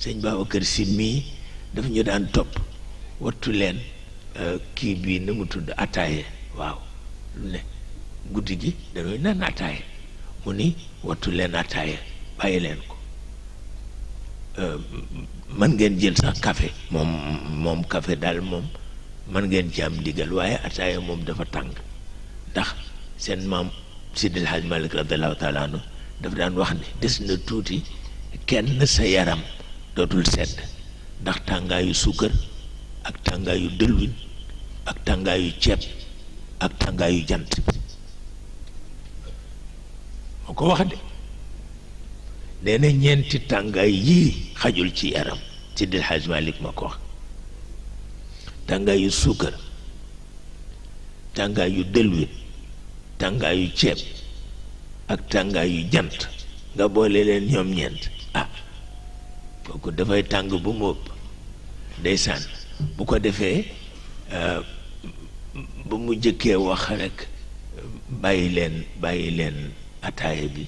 sëñ Babacar Si mii daf ñu daan topp wattu leen kii bii ni mu tudd ataaye waaw lu ne guddi gi dañuy naan ataaye mu ni wattu leen ataaye bàyyi leen ko mën ngeen jël sax café moom café daal moom mën ngeen ci am ndigal waaye ataaye moom dafa tàng ndax seen maam Sidil Hadj Malick radiallahu taala anhu dafa daan wax ne des na tuuti kenn sa yaram dootul sedd ndax tàngaayu suukar ak tàngaayu dëlwin ak tàngaayu ceeb ak tàngaayu jant moo ko wax de nee na ñeenti tàngaay yii xajul ci yaram Sidil Hadj Malick ma ko wax tàngaayu suukar tàngaayu dëlwin tàngaayu ceeb ak tàngaayu jant nga boole leen ñoom ñeent kooku dafay tàng bu mu ëpp ndeysaan bu ko defee ba mu jëkkee wax rekk bàyyi leen ataaya bi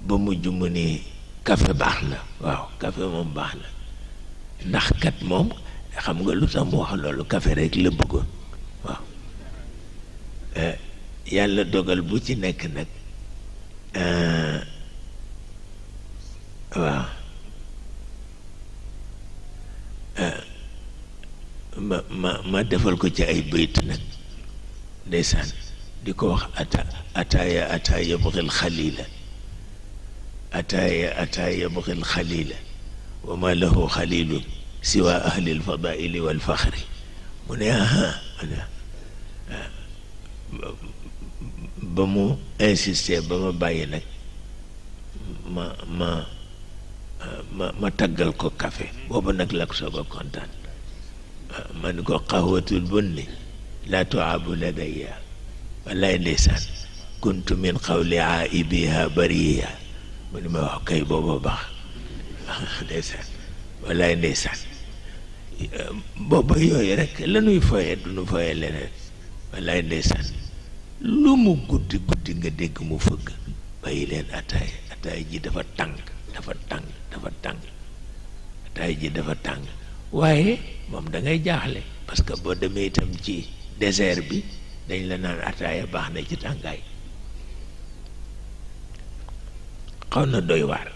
ba mujj mu ni café baax na waaw café moom baax na ndax kat moom xam nga lu tax mu wax loolu café rekk la bëggoon waaw yàlla dogal bu ci nekk nag waaw ma defal ko ci ay bayt nag ndeysaan di ko wax ataaya buxil xalila ataaya buxil xalila wa ma lahu xalilun siwa ahli alfadaili walfaxri mu ne ba mu insisté ba ma bàyyi nag ma taggal ko café booba nag la ko soog a kontaan ma ni ko qaxwatul bunni laa tuaabu ladayya wallaay ndeysaan kuntu min qawli aaibiha bariya mu ni ma wax kay booba baax ndeysaan wallaay ndeysaan booba yooyu rek lanuy foye du nu foye leneen wallaay ndeysaan lu mu guddi guddi nga dégg mu fëgg bàyyi leen ataaya ji dafa tàng ataaya ji dafa tàng waaye moom da ngay jaaxle parce que boo demee itam ci désert bi dañ la naan ataaya baax na ci tàngaay xaw na doy waar